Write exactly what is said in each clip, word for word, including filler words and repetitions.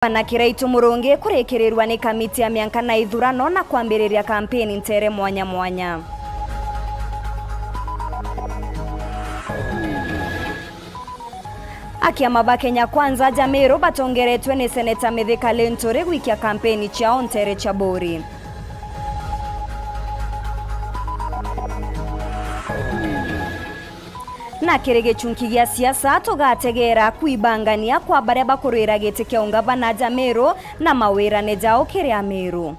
Gavana Kiraitu Murungi kurikirirua ni kamiti ya mianka na ithurano na kwambiriria kampeni ntere mwanya mwanya. Akiama ba Kenya Kwanza ja Meru batongeretwe ni Seneta Mithika Linturi gwikia kampeni ciao ntere cia Buuri. Na kiri gichunki gia siasa, tugategeera kwibangania kwa baria bakurwira giti kia ungavana ja Meru na mawirane jao kiri Ameru.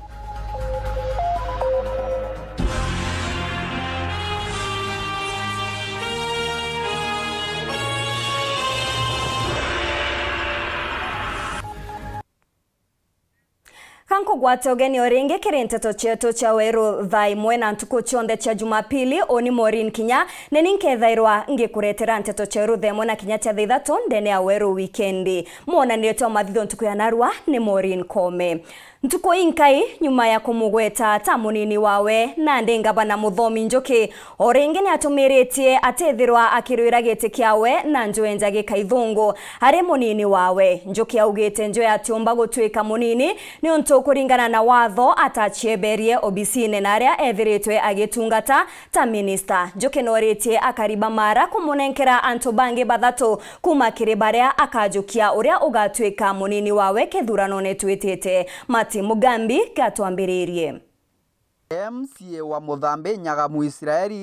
Ga nkugwate ugeni o ringi kiri nteto cietu cia weru thaa imwe na ntuku cionthe cia Jumapili. Uni Maureen Kinya, neni nkethairwa ngikuretera nteto cia weru thaa imwe na kinya cia thaa ithatu ndene ya weru wikendi. Mwonanire twa mathitho ntuku ya narua ni Maureen Kome. Ntuku inkai nyuma ya kumugweta ta munini wawe, nandi ngavana Muthomi Njuki o ringi ni atumiritie atithirwa akirwira giti kiawe na njwe nja gikaithungu ari munini wawe. Njuki augite njwe atiumba gutuika munini niuntu kuringana na watho atacieberie obisine na aria ethiritwe agitungata ta minista. Njuki noritie akari ba Mara kumunenkera antu bangi bathatu kuma kiri baria akajukia uria ugatuika munini wawe kithuranone twitite. Martin Mugambi gatwambiririe. M C A wa Muthambi Nyaga Muisraeli